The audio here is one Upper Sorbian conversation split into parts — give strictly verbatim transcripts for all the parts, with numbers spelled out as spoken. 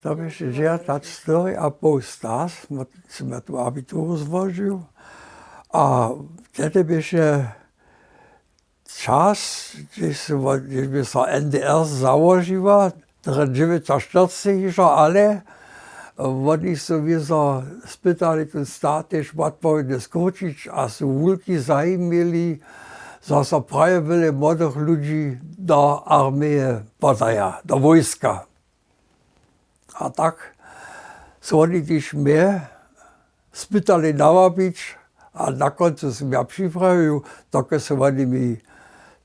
To běše dźewjatnaćstoji a poł stas, sym ja tu abituru złožił. A wtedy běše čas, hdźež bě so N D R załožiła, drje dźewjećaštyrceći hižo, ale woni su mi so spytali tón start, tež wotpowědnje skrućić, a su wulki zajim měli, zo so praje wjele młodych ludźi do armeje podaja, do wójska. A tak su woni tež mje spytali nawabić, a na kóncu sym ja připrajił, dokelž su woni mi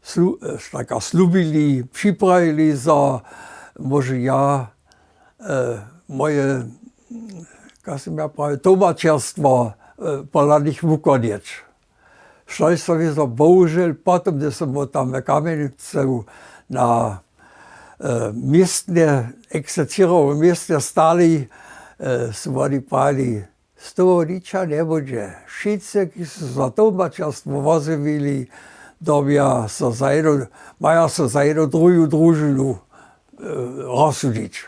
slu- e, taka slubili, připrajili, zo móžu ja e, moje, kak sym ja prajił, tołmačerstwo e, pola nich wukonjeć. Štož so wězo bohužel potom, hdyž sym był tam w Kamjenicy na e, městnje, exercěrowym městnje stali, e, su woni prajili: „Z toho ničo njebudźe. Wšitcy, kiž su za tołmačerstwo wozjewili, dyrbja so za jednu, maja so za jednu druhu družinu e, rozsudźić.“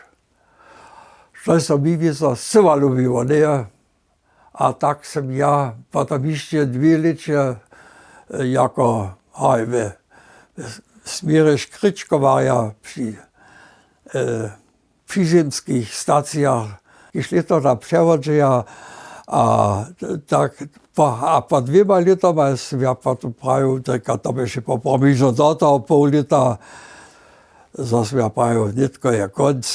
Štož so mi wězo scyła lubiło, njeje? A tak sym ja potom hišće dwě lěće e, jako haj we, we směrje škričkowarja při e, přizemskich stacijach, kiž lěto tam přewodźeja. A tak po, a po dwěma lětama sym ja potom prajił, tak to běše po promižo do toho poł lěta, zo sym ja prajił, nětko je kónc.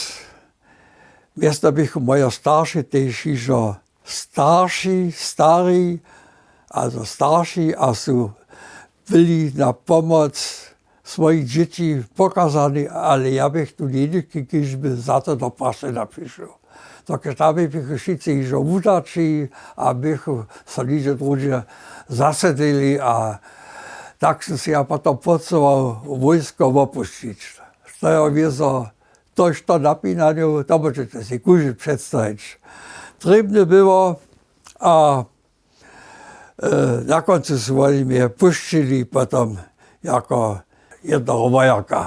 Město běchu moje starši tež hižo starši, stari, also starši, a su byli na pomoc swojich dźěći pokazani, ale ja bych tu nětko, kiž by za to do Prašenja přišoł. Dokelž tam běchu wšitcy hižo wudaći a běchu so nihdźe druhdźe zasedlili, a tak sym se ja potom pocywał wójsko wopušćić. To je wězo, to što napinanju, to móžeće sej kóždy předstajić, trěbne było. A e, na kóncu su woni mje pušćili potom jako jednoho wojaka.